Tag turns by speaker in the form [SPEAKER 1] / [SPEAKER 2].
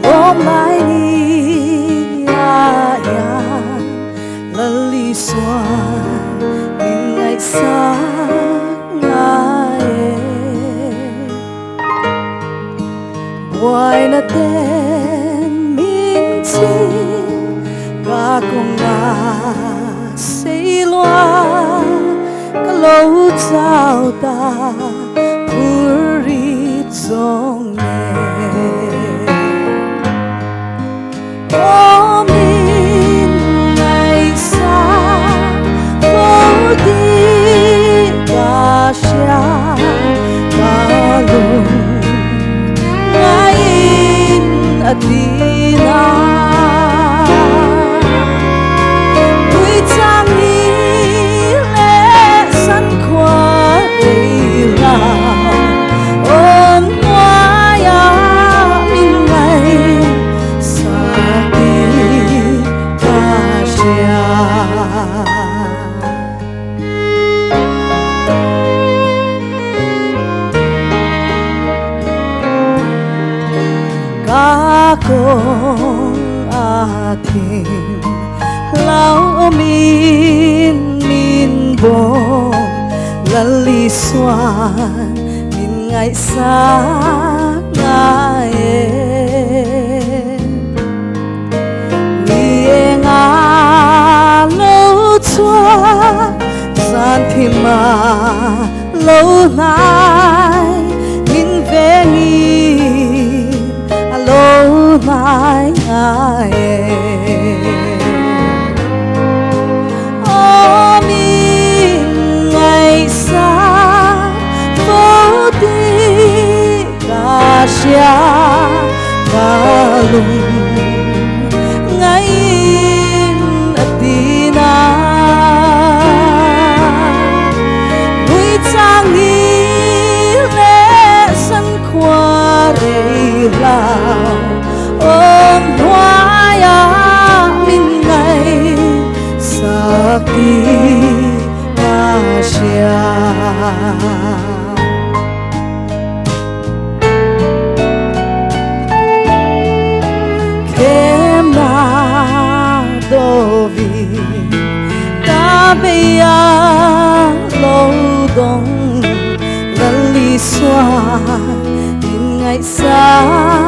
[SPEAKER 1] Lawm lai ni ah hian Lal Isuan min ngaihsak ngai e. Buaina ten min chim ka kawng a sei lua ka lo chau ta phur ri zawng nen. Aw min ngaihsak fo tih ka hria ka lung ngaiin a ti na. Nui chang ni leh san khua rei lo awn hnuaia min ngaihsak tih ka hria. Ka kawng a thim hlauhawmin min bawm Lal Isuan min ngaihsak ngai e. Ni enga lo chhuak zan thim a lo hnai min vengin a lo hnai ngai e. Aw min ngaihsak fo tih ka hria ka lung ngaiin a ti na. Nui chang ni leh san khua rei lo awm hnuaia min ngaihsak tih ka hria. Thlemna dawvin ka bei a lo dawng Lal Isua min ngaihsak